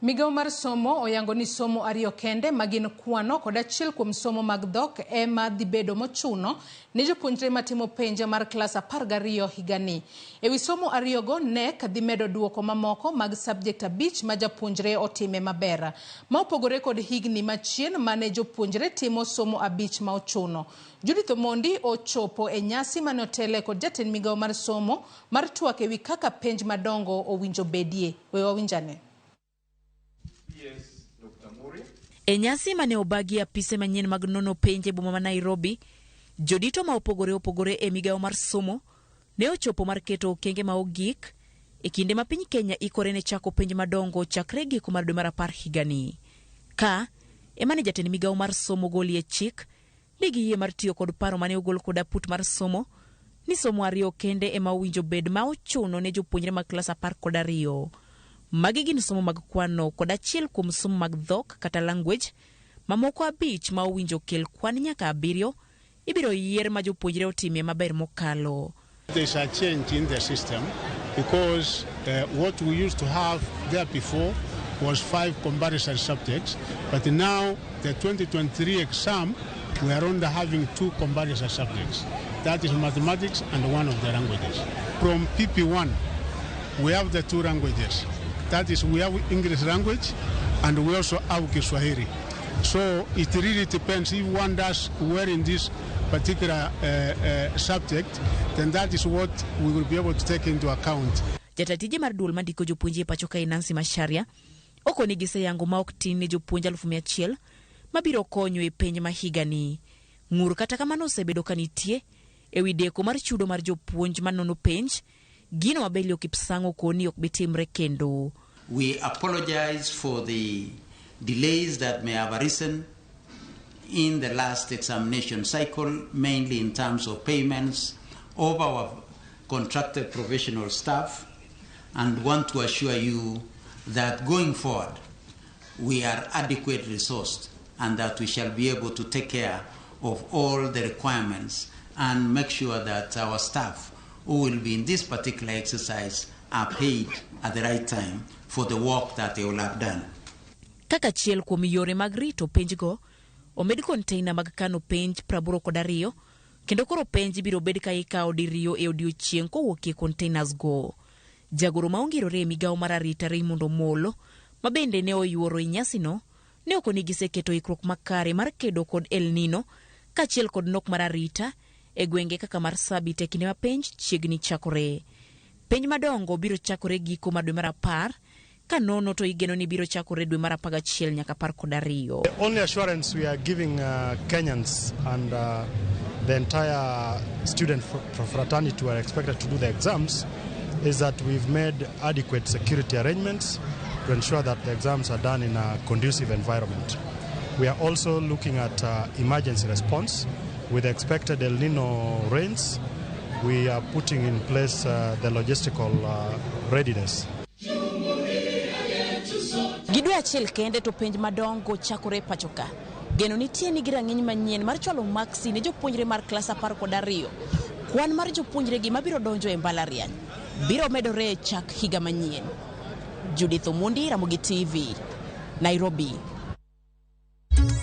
Migawo mar somo oyango ni somo ariyo kende magin kwano kod achiel kuom somo mag dhok ema dhi bedo mochuno ne jopuonjre matimo penj mar klas 12 higani. Ewi somo ariyogo, KNEC dhi medo duoko mamoko mag subject 5 ma japuonjre otime maber. Ma opogore kod higni machien mane jopuonjre timo somo 5 ma ochuno. Judith Omondi ochopo e nyasi mane otele kod jatend migawo mar somo mar twak ewi kaka penj madongo owinjo bedie. We wawinjane. E nyasi mane obagi apise manyien mag nono penj e boma ma Nairobi, jodito ma opogore opogore e migawo mar somo ne ochopo mar keto okenge ma ogik e kinde ma piny Kenya ikore ne chako penj madongo chakre giko mar dwe mar 10 higani. Ka ema ne jatend migawo mar somo golie chik ni giyie mar tiyo kod paro mane ogol kod aput mar somo ni somo ariyo kende ema owinjo bed ma ochuno ne jopuonjre mag klas 12. Magi gin somo mag kwano kod achiel kuom somo mag dhok kata language mamoko 5 ma owinjo kel kwan nyaka 7 ibiro yier ma jopuonjre otimie maber mokalo. There is a change in the system because what we used to have there before was 5 comparison subjects, but now the 2023 exam we are only having 2 comparison subjects. That is mathematics and one of the languages. From PP1 we have the 2 languages. That is, we have English language and we also have Kiswahili. So it really depends. If one does well in this particular subject, then that is what we will be able to take into account. Jata tije mar duol mandiko jopuonj e pacho kae Nancy Macharia okoni giseyango ma ok tin ne jopuonj 100,000 mabiro konyo e penj ma higani. Ng'ur kata kamano osebedo ka nitie ewi deko mar chudo mar jopuonj manono penj, gino ma Belio Kipsang' okoni ok bi timre kendo. We apologize for the delays that may have arisen in the last examination cycle, mainly in terms of payments of our contracted professional staff, and want to assure you that going forward we are adequately resourced and that we shall be able to take care of all the requirements and make sure that our staff who will be in this particular exercise are paid at the right time for the work that they will have done. Kaka achiel kuom yore mag rito penjgo, omed konteina mag kano penj 82 kendo koro penj ibiro bed ka ikawo diriyo e odiochieng' kowuok e containers go. Jagoro ma ongirore e migawo mar arita Raymond Omolo, ma bende ne oyuoro e nyasino, ne okoni giseketo ikruok makare mar kedo kod El Nino kaachiel kod nok mar arita e gwenge kaka Marsabit e kinde ma penj chiegni chakore. Penj madongo biro chakore giko mar dwe mar 10 ka nono to igeno ni biro chakore dwe mar 11 nyaka 12. The only assurance we are giving Kenyans and the entire student fraternity who are expected to do the exams is that we've made adequate security arrangements to ensure that the exams are done in a conducive environment. We are also looking at emergency response. With expected El Nino rains, we are putting in place the logistical readiness. Gi dwe achiel kende to penj madongo chakore e pacho ka. Geno nitie ni gi rang'iny manyien mar chwalo maksi ne jopuonjre mar klas 12. Kwan mar jopuonjre gi mabiro donjo e mbalariany biro medore e chak higa manyien. Judith Omondi, Ramogi TV, Nairobi.